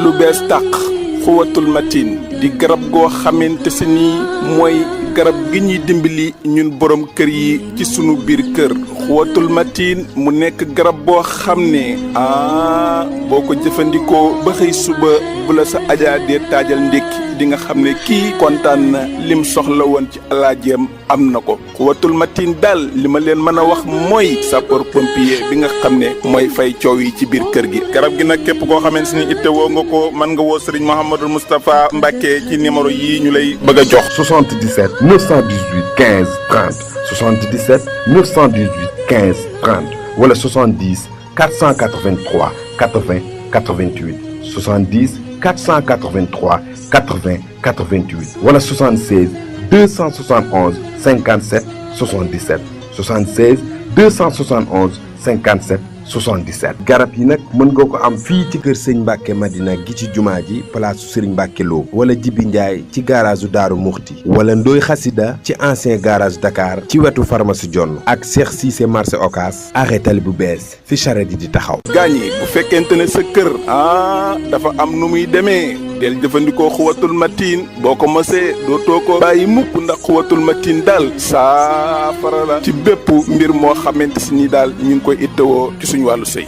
lu bees tàq xuwatul matin di garab goo xamante si nii mooy garab gi ñuy dimbali ñun borom kër yi ci sunu biir kër xuwatul matin mu nekk garab boo xam ne boo ko jëfandikoo ba xëy suba bu la sa ajaa dee taajal ndékki di nga xam ne kii kontaan na lim soxla woon ci alaajeem am na ko xuwatul matin daal li ma leen mën a wax mooy sapeur pompier bi nga xam ne mooy fay coow yi ci biir kër gi garab gi nag képp koo xamante ni itte woo nga ko mën nga woo Serigne Mouhamadou Moustapha Mbacké ci numéro yi ñu lay bëgg a jox 77 918 15 30 77 918 15 30 wala 70 483 80 88 70 483 80 88 wala 76 271 57 77 76 271 57 77 garab yi nag mën nga ko am fii ci kër sëñ Mbacke Madina gi ci jumaa ji place Serigne Mbacke Lo wala Jibi Ndiaye ci garage Daaru Muxti wala Ndoy Xasida ci ancien garage Dakar ci wetu pharmacie Jonn ak Cheikh Cissé marché Ocass arrêté bu bees fi charrette yi di taxaw gaañi bu fekkente ne sa kër dafa am nu muy demee del jëfandikoo xuwatul matin boo ko mësee dootoo ko bàyyi mukk ndax xuwatul matin daal saafara la ci bépp mbir moo xamante si ni daal ñu ngi koy ittewoo ci suñu wàllu sëy